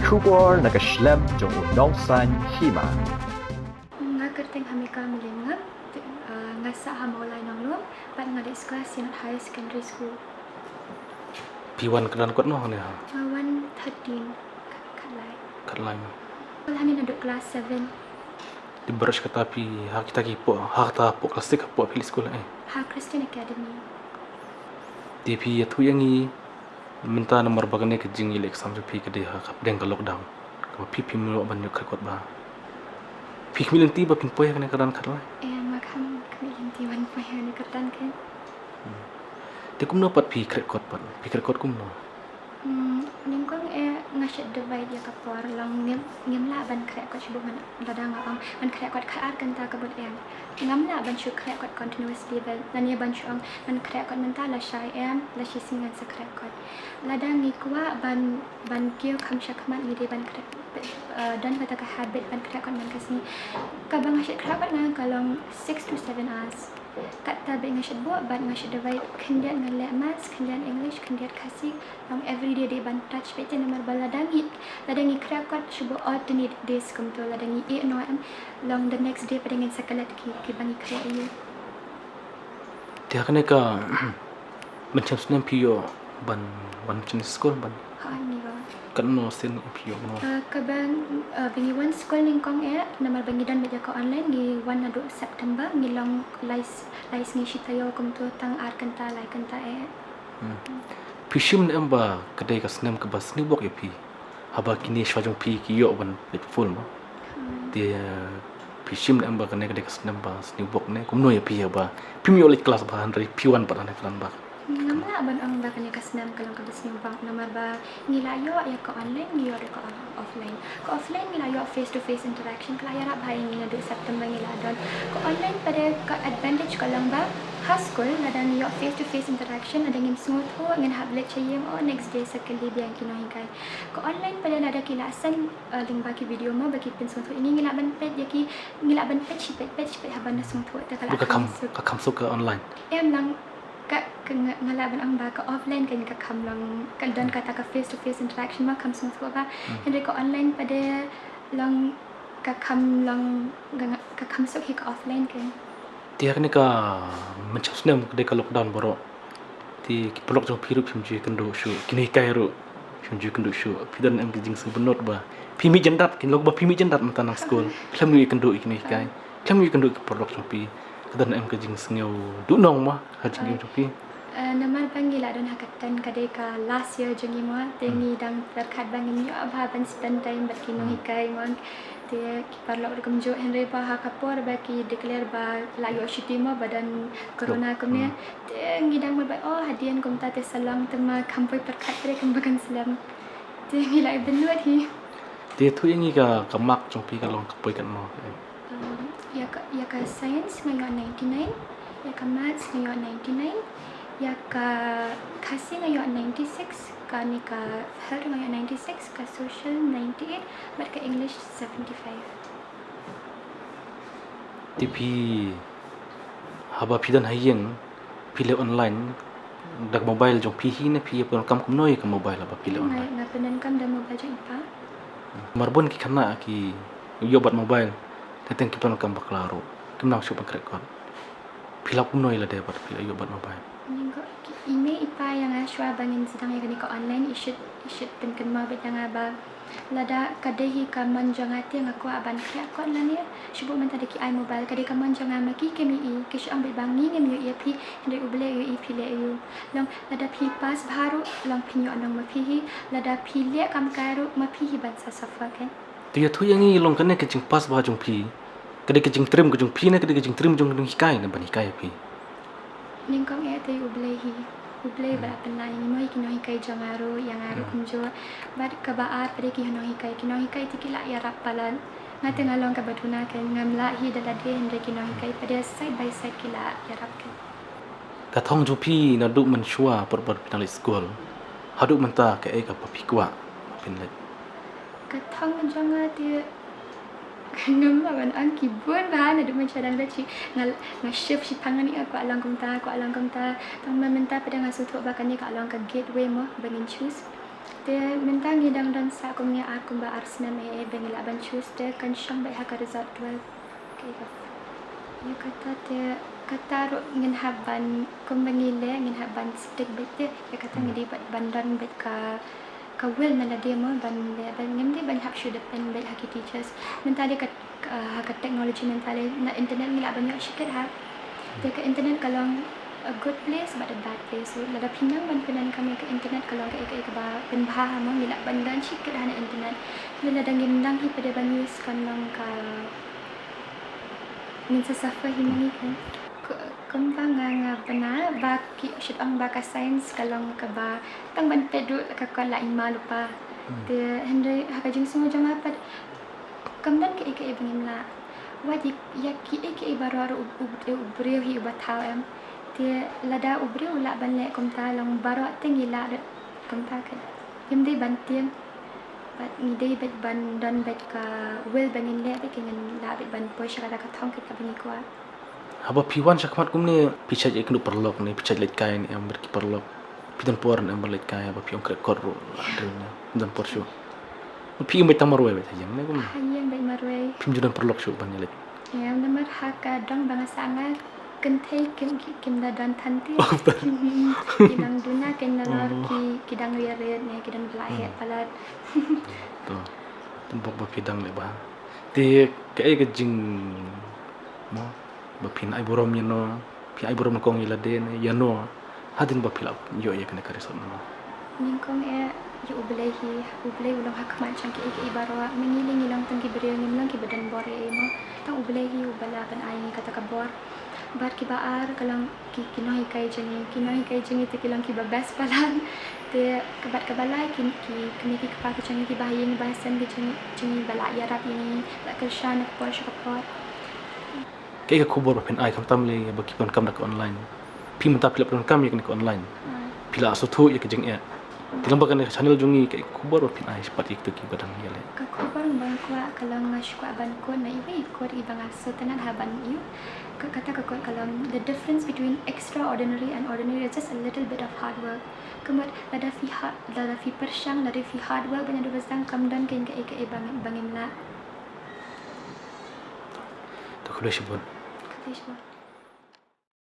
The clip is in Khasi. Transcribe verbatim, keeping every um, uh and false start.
Khubor na ka shlem jong u nongsan hima. Nga kyrteng Hamika Mylliemngap, te, ah, nga sah ha Mawlai Nonglum, bad nga dei skul Synod Higher Secondary School. Phi wan kyrdan kot noh ne ha? Nga wan thirteen, khat, khatlai. Khatlai ma. Wan hangne naduh class seven. Te baroh shi katta phi ha kita ki hapoh, ha kata hapoh classic hapoh phi leit skul eh? Ha Christian Academy. Te phi ïathuh ïa ngi mynta namar ba kane ka jingïaleh exam jong phi ka dei ha ka pdeng ka lockdown. Kaba phi phim ïoh ban ïoh khreh kot ba. Phi khmih lynti ba phin poi ha kane ka kyrdan khatlai? Em, nga kham khmih lynti ban poi ha kane ka kyrdan keiñ. Hmm. Te kumno pat phi khreh kot pat? Phi khreh kot kumno? Hmm, nyngkong eh nga shet duwai ïa ka por long ngim, ngim lah ban khreh kot shuh ban lada nga ong ban khreh kot khatar kynta ka bud em. Ngam lah ban shu khreh kot continuously ba lane ban shu ong ban khreh kot mynta lashai em, la shisien ngan sa khreh kot. Lada ngi kwah ban, ban kiew kham shakhmat ngi dei ban khreh, eh, don kata ka habit ban khreh kot man ka sngi. Kaba nga shet khreh kot nga ka long six to seven hours. Kata bad nga shet buh bad nga shet duwai khyndiat nga leh maths, khyndiat English, khyndiat Khasi. Long everyday dei ban touch bad te namar ba lada ngi, lada ngi khreh kot shu buh alternate days kumto lada ngi ïeh noh em. Long the next day pat ngin sa klet ki, kiba ngi khreh ïa. Te ha kane ka mynshem snem phi ïoh ban wan sha skul ban? Ha, ngi wan. Katno sien phi ïoh ban wan? Eh, kaba, eh, ba ngi wan skul nyngkong eh namar ba ngi don bad ïa ka online ngi wan naduh September ngi long lai s-, lai sngi shi taïew kumto tang ar kynta lai kynta eh. Hmm. Phi shim ne em ba ka dei ka snem kaba sniewbok ïa phi? Haba kine shuwa jong phi ki ïoh ban peit full mo. Hmm. Te, eh, phi shim ne em ba kane ka dei ka snem ba sniewbok ne kumno ïa phi haba phim ïoh leit klas ba hynrei phi wan pat ha kane ka kyrdan ba? Ngam lah ban ong ba kane ka snem ka long kaba sniewbok namar ba ngi la ïoh ïa ka online, ngi ïoh ïa ka offline. Ka offline ngi la ïoh face to face interaction, ka la ïarap bha ïa ngi naduh September ngi la don. Ka online pat ka advantage ka long ba ha skul lada ngi ïoh face to face interaction lada ngim sngewthuh ngin hap leit sha ïing, oh, next day sa kylli biang ki nonghikai. Ka online pat lada ki la send, eh, lyngba ki video mo ba ki pynsngewthuh ïa ngi, ngi lah ban peit ïa ki, ngi lah ban peit shi peit, peit shi peit haba na sngewthuh te ka la kham suk. Ka kham suk ka online. Em, lang ka, ka nga, nga lah ban ong ba ka offline ka, ka kham long, ka don kata ka face to face interaction ma kham sngewthuh ba. Hmm. Hynrei ka online pat long ka kham long, ka, ka kham suk hi ka offline ka. Te ha kane ka mynshem snem ka dei ka lockdown baroh. Te ki paralok jong phi ruh phim ju ïakynduh shuh, ki nonghikai ruh phim ju ïakynduh shuh. Phi don em ki jingsngewbha ba phi mih jyndat, ki long ba phi mih jyndat mynta nang skul, khlem ju ïakynduh ïa ki nonghikai, khlem ju ïakynduh ïa ki paralok jong phi? Ka don em ka jingsngewduhnong ma ha jingim jong phi? Eh, namar ba ngi la don ha ka ten, ka dei ka last year jong ngi mo, te ngi dang pyrkhat ba ngin ïoh bha ban spend time bad ki nonghikai mo. Te ki paralok ruh kumjuh, hynrei ba ha ka por ba ki declare ba la ïoh shuti mo ba don corona kumne. Te ngi dang mut ba, oh, hadien kumta te sa long, te ma kham poi pyrkhat te kumba kan slem. Te ngi la ibynnud hi. Te ïathuh ïa ngi ka, ka mark jong phi ka long ka poi katno? Um, ïa ka, ïa ka science nga ïoh ninety-nine, ïa ka maths nga ïoh ninety-nine, ïa ka Khasi nga ïoh ninety-six, kane ka health nga ïoh ninety-six, ka social ninety-eight, bad ka English seventy-five. Te phi, haba phi don ha ïing, phi leh online da ka mobile jong phi hi ne phi ïa pyndonkam kumno ïa ka mobile haba phi leh online? Nga, nga pyndonkam da mobile jong i pa. Namar bun ki khynnah ki ïoh bat mobile, te teng ki pyndonkam bakla ruh, kim nang shuh ban khreh kot. Phi lap kumno ïa lade bad phi la ïoh bat mobile? Nyngkong ki, i mei i pa ïa nga shuwa ba ngin sdang ïa kane ka online, i shait, i shait pynkynmaw beit ïa nga ba lada ka dei hi ka mon jong nga te nga kwah ban khreh kot lane shu buh mynta da ki ai mobile, ka dei ka mon jong nga ma ki kim ïohi, ki shu ong beit ba ngi ngim ïohi ïa phi, hynrei U Blei u ïohi phi leh ïa u. Long lada phi pass bha ruh long phin ïoh nong ma phi hi, lada phi leh kam kai ruh ma phi hi ban sa suffer keiñ. Te ïathuh ïa ngi long kane ka jingpass bha jong phi, ka dei ka jingtriem ka jong phi ne ka dei ka jingtriem jong ki nonghikai ne ban hikai ïa phi? Nyngkong eh te U Blei hi, U Blei ba la pynlah ïa ngi mo, ïa ki nonghikai jong nga ruh, ïa nga ruh kumjuh. Bad kaba ar pat dei ki nonghikai, ki nonghikai te ki la ïarap palat. Nga te nga long kaba duna keiñ, ngam lah hi da lade hynrei ki nonghikai pat dei side by side ki la ïarap keiñ. Ka thong jong phi naduh mynshuwa por por phi nang leit skul haduh mynta kaei kaba phi kwah phin leit? Ka thong jong nga te ngam lah ban ong, ki bun bha naduh mynshuwa dang leit shi, nga, nga shift shiphang, nga kwah long kumta, kwah long kumta. Tang mynta pat nga sngewthuh ba kane ka long ka gateway mo ba ngin choose. Te mynta ngi dang don sa kumne ar kumba ar snem eh, eh, ba ngi lah ban choose te kan shong beit ha ka result twelve. Okay, ka. Ïa kata te, kata ruh ngin hap ban, kumba ngi leh, ngin hap ban stick beit te. Ïa kata ngi dei ban, ban don beit ka, ka will na lade mo ban leh, ban ngim dei ban hap shu depend beit ha ki teachers. Mynta lei ka, ka, ha ka technology mynta lei na internet ngi lah ban ïoh shikit ha. Te ka internet ka long a good place bad a bad place. So lada phi nang ban pyndonkam ïa ka internet ka long kaei kaei kaba pynbha ha mo, ngi lah ban don shikit ha na internet. Te lada ngim nang hi pat de ban use kan long ka, ngin sa suffer hi ma ngi kan. Ku-, kumba nga, nga bna ba ki shu ong ba ka science ka long kaba tang ban peit ruh ka kot la i ma lypa. Te hynrei ha ka jingsngew jong nga pat kam don kaei kaei ba ngim lah. Wat ïa, ïa kiei kiei baroh ruh u, u, u briew hi uba thaw em. Te lada u briew u lah ban leh kumta long baroh te ngi lah ruh kumta kan. Ngim dei ban tieng. Bad ngi dei beit ban don beit ka will ba ngin leh beit, ngin lah beit ban poi sha kata ka thong kaba ngi kwah. Haba phi wan shakhmat kumne phi shait ïa kynduh paralok ne phi shait leit kai ne em bad ki paralok? Phi don por ne em ban leit kai haba phi ong khreh kot ruh la dei ne? Phi don por shuh? Phi im beit tang marwei beit ha ïing ne kumne? Ha ïing beit marwei. Phim ju don paralok shuh ban ïaleit? Em, namar ha ka dong ba nga sah nga kynthei kim, kim, kim da don than te. Ki nang duna kin nalor ki, ki dang rit rit ne ki dang bla heh palat. To. Tang bok ba phi dang leh bha. Te kaei ka jing mo ba phin ai burom ïa no, phi ai burom nyngkong ïa lade ne ïa no hadien ba phi la ïoh ïa kane ka result no? Nyngkong eh ïa U Blei hi, U Blei u long ha khmat jong kiei kiei baroh. Ma ngi lei ngi long tang ki briew, ngim long kiba don bor ei ei mo. Tang U Blei hi uba lah ban ai ngi kata ka bor. Bad kiba ar ka long ki, ki nonghikai jong ngi, ki nonghikai jong ngi te ki long kiba best palat. Te ka bad kaba lai ki, ki kmie ki kpa ki jong ngi kiba ha ïing ba ha sem ki jong ngi, jong ngi ba lah ïarap ïa ngi, lah kyrshan na ka por sha ka por. Kaei ka khubor ba phin ai khamtam lei ba ki pyndonkam da ka online? Phi mynta phi la pyndonkam ïa kane ka online. Phi la sngewthuh ïa ka jingeh. Te lyngba kane ka channel jong ngi kaei ka khubor ba phin ai shaphang ïa kito kiba dang ïaleh? Ka khubor ba nga kwah ka long nga shu kwah ban quote na iwei i quote iba nga sngewtynnat ha ban ïoh. Ka, kata ka quote ka long, "The difference between extraordinary and ordinary is just a little bit of hard work." Ka mut lada phi ha, lada phi pyrshang, lada phi hard work ban ïa duh ba sdang kam don kein kaei kaei ba ngim, ba ngim lah. To khublei shibun. Khublei shibun.